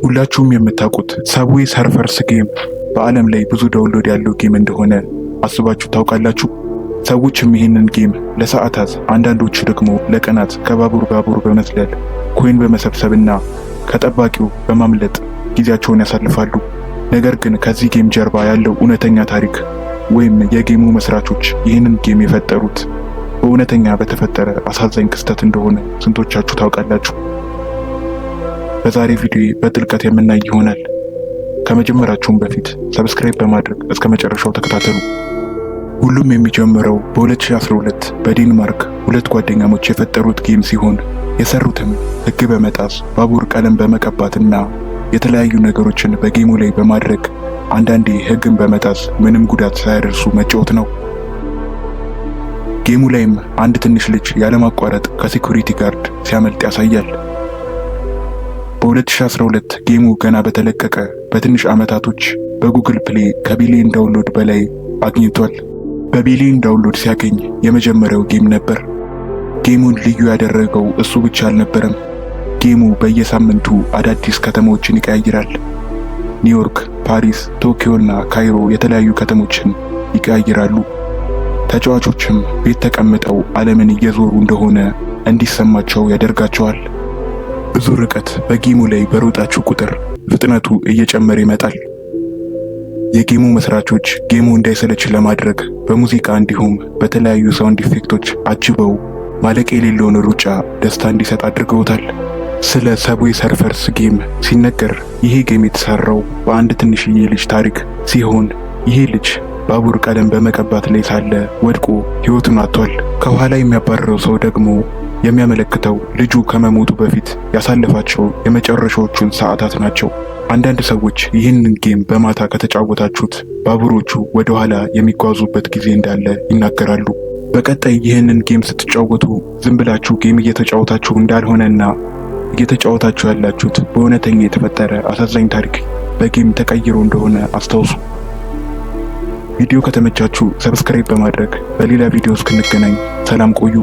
ሁላችሁም የምታውቁት Subway Surfers game በዓለም ላይ ብዙ download ያለው game እንደሆነ አስባችሁ ታውቃላችሁ? ሰዎችም ይህንን game ለሰዓታት፣ አንዳንዶቹ ደግሞ ለቀናት ከባቡር ባቡር በመዝለል፣ coin በመሰብሰብና ከጠባቂው በማምለጥ ጊዜያቸውን ያሳልፋሉ። ነገር ግን ከዚህ game ጀርባ ያለው እውነተኛ ታሪክ ወይም የ game ኡ መስራቾች ይህንን game የፈጠሩት በእውነተኛ በተፈጠረ አሳዛኝ ክስተት እንደሆነ ስንቶቻችሁ ታውቃላችሁ? በዛሬ ቪዲዮ በጥልቀት የምናይ ይሆናል። ከመጀመራችሁም በፊት subscribe በማድረግ እስከ መጨረሻው ተከታተሉ። ሁሉም የሚጀምረው በ2012 በዴንማርክ ሁለት ጓደኛሞች የፈጠሩት game ሲሆን የሰሩትም ሕግ በመጣስ፣ ባቡር ቀለም በመቀባትና የተለያዩ ነገሮችን በ game ኡ ላይ በማድረግ፣ አንዳንዴ ሕግን በመጣስ ምንም ጉዳት ሳያደርሱ መጫወት ነው። Game ኡ ላይም አንድ ትንሽ ልጅ ያለማቋረጥ ከ security guard ሲያመልጥ ያሳያል። በ2012 game ኡ ገና በተለቀቀ በትንሽ ዓመታቶች በ Google Play ከቢሊዮን download በላይ አግኝቷል። በቢሊዮን download ሲያገኝ የመጀመሪያው game ነበር። Game ኡን ልዩ ያደረገው እሱ ብቻ አልነበረም። Game ኡ በየሳምንቱ አዳዲስ ከተሞችን ይቀያይራል። ኒውዮርክ፣ ፓሪስ፣ ቶኪዮ እና ካይሮ የተለያዩ ከተሞችን ይቀያይራሉ። ተጫዋቾችም ቤት ተቀምጠው ዓለምን እየዞሩ እንደሆነ እንዲሰማቸው ያደርጋቸዋል። ብዙ ርቀት በ game ኡ ላይ በሮጣችሁ ቁጥር ፍጥነቱ እየጨመረ ይመጣል። የ game ኡ መስራቾች game ኡ እንዳይሰለች ለማድረግ በሙዚቃ እንዲሁም በተለያዩ sound effect ኦች አጅበው ማለቂያ የሌለውን ሩጫ ደስታ እንዲሰጥ አድርገውታል። ስለ Subway Surfers game ሲነገር ይሄ game የተሰራው በአንድ ትንሽዬ ልጅ ታሪክ ሲሆን ይሄ ልጅ ባቡር ቀለም በመቀባት ላይ ሳለ ወድቆ ሕይወቱን አጥቷል። ከኋላ የሚያባርረው ሰው ደግሞ የሚያመለክተው ልጁ ከመሞቱ በፊት ያሳለፋቸው የመጨረሻዎቹን ሰዓታት ናቸው። አንዳንድ ሰዎች ይህንን game በማታ ከተጫወታችሁት ባቡሮቹ ወደ ኋላ የሚጓዙበት ጊዜ እንዳለ ይናገራሉ። በቀጣይ ይህንን game ስትጫወቱ ዝም ብላችሁ game እየተጫወታችሁ እንዳልሆነና እየተጫወታችሁ ያላችሁት በእውነተኛ የተፈጠረ አሳዛኝ ታሪክ በ game ተቀይሮ እንደሆነ አስታውሱ። ቪዲዮ ከተመቻችሁ subscribe በማድረግ በሌላ ቪዲዮ እስክንገናኝ ሰላም ቆዩ።